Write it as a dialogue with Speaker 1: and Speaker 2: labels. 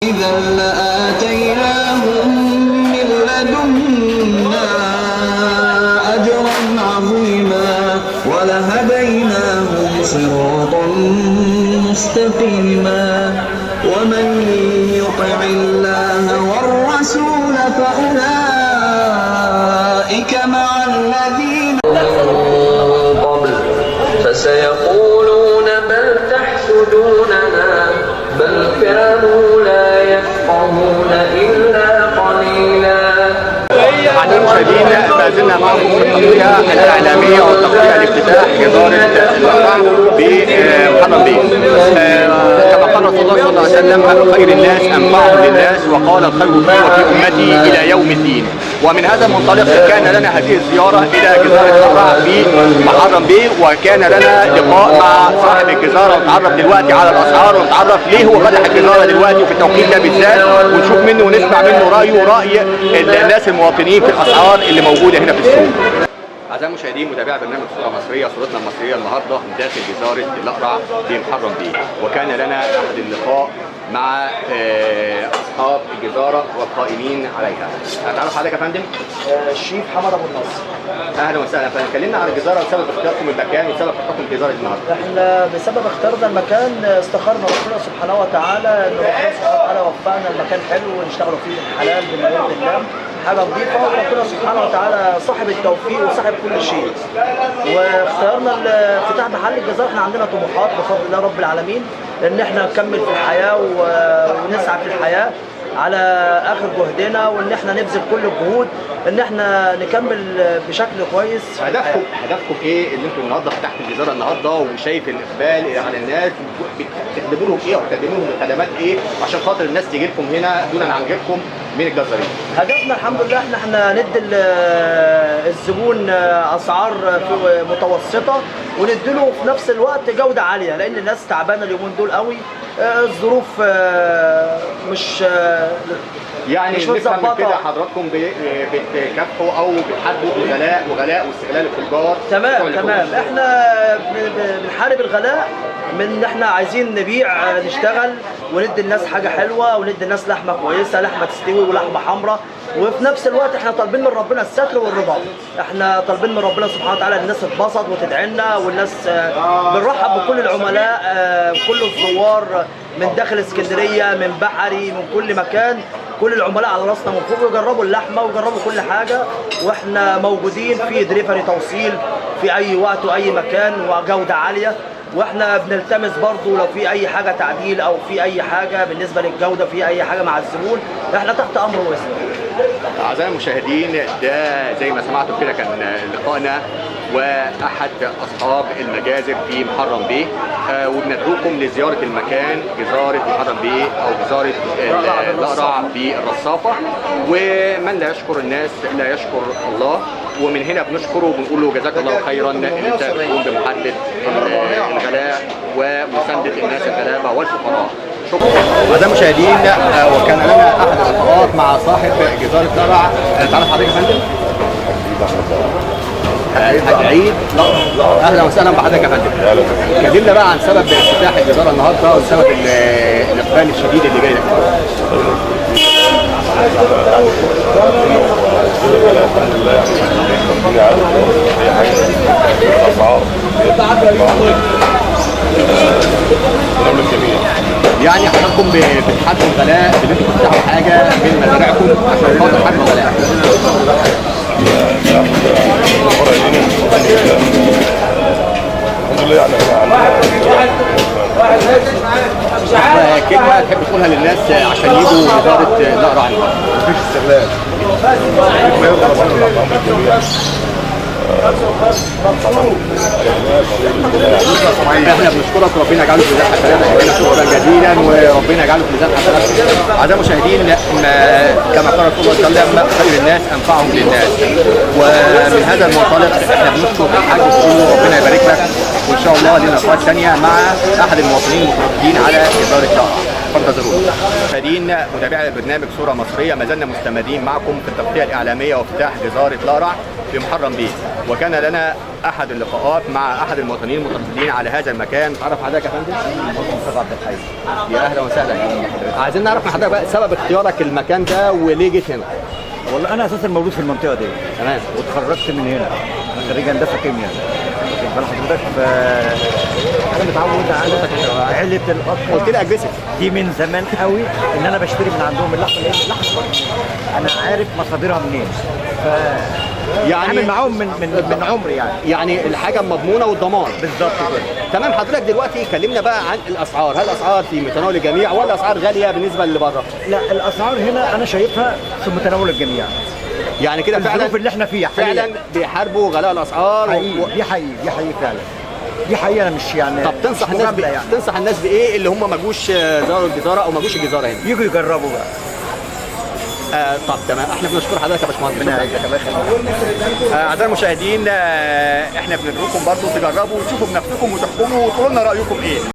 Speaker 1: إذا لآتيناهم من لدنا أجرا عظيما ولهديناهم صراطا مستقيما ومن يطع الله والرسول فأولئك مع الذين قبل فسيقولون بل تحسدوننا بل كانوا لا يفقهون إلا قليلا.
Speaker 2: أعزائي المشاهدين، ما زلنا معكم في التغطية الإعلامية والتغطية لافتتاح جزارة الأقرع بمحرم بيه. كما قال رسول الله صلى الله عليه وسلم: خير الناس أنفعهم للناس، وقال: الخير في وفي أمتي إلى يوم الدين. ومن هذا المنطلق كان لنا هذه الزيارة إلى جزارة الأقرع في محرم بيه، وكان لنا لقاء مع صاحب الجزارة، ونتعرف دلوقتي على الأسعار، ونتعرف ليه هو فتح الجزارة دلوقتي وفي التوقيت ده بالذات، ونشوف منه ونسمع منه رأيه ورأي الناس المواطنين في الأسعار اللي موجودة هنا في السوق. أعزائي المشاهدين متابعي برنامج صورة مصرية، صورتنا المصرية النهارده من داخل جزارة الأقرع في محرم بيه، وكان لنا أحد اللقاء مع أصحاب الجزارة والقائمين عليها. أتعرف حضرتك يا فندم؟
Speaker 3: الشيف حمد ابو النصر.
Speaker 2: أهلا وسهلا يا فندم، كلمنا عن الجزارة وسبب اختياركم المكان وسبب فتحكم الجزارة دي النهارده.
Speaker 3: احنا بسبب اختيارنا المكان استخرنا ربنا سبحانه وتعالى، ان ربنا سبحانه وتعالى وفقنا المكان حلو ونشتغلوا فيه بالحلال باليرضي الله، حاجة نظيفه، وربنا سبحانه وتعالى صاحب التوفيق وصاحب كل شيء. واختيارنا افتتاح محل الجزار، احنا عندنا طموحات بفضل الله رب العالمين ان احنا نكمل في الحياة ونسعى في الحياة على اخر جهدنا، وان احنا نبذل كل الجهود ان احنا نكمل بشكل كويس في الحياة.
Speaker 2: هدفكم ايه اللي انتوا النهارده فتحتوا الجزاره النهارده، وشايف الاقبال على الناس، بتقدموا لهم ايه او بتقدموا لهم خدمات ايه عشان خاطر الناس تيجي لكم هنا دونا عن غيركم من الجزارين؟
Speaker 3: هدفنا الحمد لله احنا ندي الزبون اسعار متوسطه، ونديله في نفس الوقت جوده عاليه، لان الناس تعبانة اليومين دول قوي، الظروف مش
Speaker 2: يعني
Speaker 3: مش
Speaker 2: نفهم من
Speaker 3: متظبطه.
Speaker 2: كده حضراتكم بتكافحوا او بتحاربوا الغلاء وغلاء واستغلال التجار بتوع
Speaker 3: تمام.
Speaker 2: اللحوم.
Speaker 3: تمام، احنا بنحارب الغلاء من ان احنا عايزين نبيع، نشتغل وندي الناس حاجة حلوه، وندي الناس لحمه كويسه، لحمه تستوي ولحمه حمراء، وفي نفس الوقت احنا طالبين من ربنا الستر والرضا. احنا طالبين من ربنا سبحانه وتعالى الناس تتبسط وتدعي لنا، والناس بنرحب بكل العملاء، كل الزوار من داخل اسكندريه، من بحري، من كل مكان، كل العملاء على راسنا من فوق، ويجربوا اللحمة ويجربوا كل حاجه، واحنا موجودين في دليفري، توصيل في اي وقت واي مكان، وجوده عاليه. واحنا بنلتمس برضو لو في اي حاجة تعديل او في اي حاجة بالنسبة للجوده، في اي حاجة مع الزبون، احنا تحت امر واسم.
Speaker 2: أعزائي المشاهدين، ده زي ما سمعتوا كده كان لقائنا وأحد أصحاب المجازر في محرم بيه، وبندعوكم لزيارة المكان، جزارة محرم بيه أو جزارة الأقرع في الرصافة. ومن لا يشكر الناس لا يشكر الله، ومن هنا بنشكره وبنقول له جزاك الله خيرا ان انت بتقوم بمحاربه الغلاء ومسانده الناس الغلابة والفقراء. شكرا. أعزائي المشاهدين، وكان لنا أحد اللقاءات مع صاحب جزارة الأقرع. تعرف حضرتك يا فندم؟ الحاج عيد، اهلا وسهلا بحضرتك يا فندم. كلمنا بقى عن سبب افتتاح الجزاره النهارده وسبب الاقبال الشديد اللي جاي لك.
Speaker 4: الحمد لله، يعني ربنا عارف اي حاجه، الاسعار معقولة ونعمل الجميع.
Speaker 2: يعني حضراتكم بتحاربوا الغلاء بان انتوا تفتحوا حاجة من مزارعكم عشان خاطر حاربوا الغلاء.
Speaker 4: فرع لينا الحمد لله، يعني احنا عندنا
Speaker 2: طب كلمة تحب تقولها للناس عشان يجوا جزاره الاقرع النهارده؟
Speaker 4: مفيش استغلال، مفيش ما يرضى ربنا تحت امر الجميع.
Speaker 2: احنا بنشكرك، ربنا يجعله في ميزان حسناتك، ربنا شكرا جزيلا وربنا يجعله في ميزان حسناتك. اعزائي المشاهدين، كما قال رسول الله صلى الله عليه وسلم: خير الناس انفعهم للناس. ومن هذا المنطلق احنا بنشكر الحاج وبنقول ربنا يبارك لك، وان شاء الله لنا لقاءات ثانية مع احد المواطنين المترددين على ادارة الشارع. فانتظرونا. مشاهدين متابعي برنامج صوره مصريه، ما زلنا مستمرين معكم في التغطية الاعلامية وافتتاح جزاره الاقرع في محرم بيه. وكان لنا احد اللقاءات مع احد المواطنين المترددين على هذا المكان. تعرف حضرتك يا فندم؟
Speaker 5: مصطفى عبد الحي.
Speaker 2: يا اهلا وسهلا. عايزين نعرف من حضرتك بقى سبب اختيارك المكان ده وليه جيت هنا؟
Speaker 5: والله انا اساسا مولود في المنطقة دي.
Speaker 2: تمام.
Speaker 5: واتخرجت من هنا، انا خريج هندسة كيمياء. واخد بال حضرتك؟ انا متعود على عيله الاطفال.
Speaker 2: قلت لي aggressive
Speaker 5: دي من زمان قوي ان انا بشتري من عندهم اللحمة، لان اللحمة انا عارف مصادرها منين.
Speaker 2: يعني
Speaker 5: عامل معاهم من عمري يعني.
Speaker 2: يعني الحاجة المضمونه والضمان.
Speaker 5: بالظبط كده.
Speaker 2: تمام. حضرتك دلوقتي كلمنا بقى عن الاسعار، هل الاسعار في متناول الجميع ولا اسعار غالية بالنسبة للي بره؟
Speaker 5: لا، الاسعار هنا انا شايفها في متناول الجميع.
Speaker 2: يعني كده فعلا
Speaker 5: الظروف اللي احنا فيها حالياً.
Speaker 2: فعلا بيحاربوا غلاء الاسعار.
Speaker 5: حقيقي، دي حقيقي، دي حقيقي فعلا، دي حقيقة. انا مش يعني
Speaker 2: طب تنصح
Speaker 5: مش
Speaker 2: الناس
Speaker 5: مجاملة يعني.
Speaker 2: تنصح الناس بايه اللي هم ما جوش زاروا الجزاره او ما جوش الجزاره هنا؟
Speaker 5: يجوا يجربوا بقى.
Speaker 2: طب تمام، احنا بنشكر حضرتك يا باشمهندس.
Speaker 5: ربنا يعزك، الله يخليك.
Speaker 2: اعزائي المشاهدين، احنا بندعوكم برضو تجربوا وتشوفوا بنفسكم وتحكموا وتقولوا لنا رايكم ايه.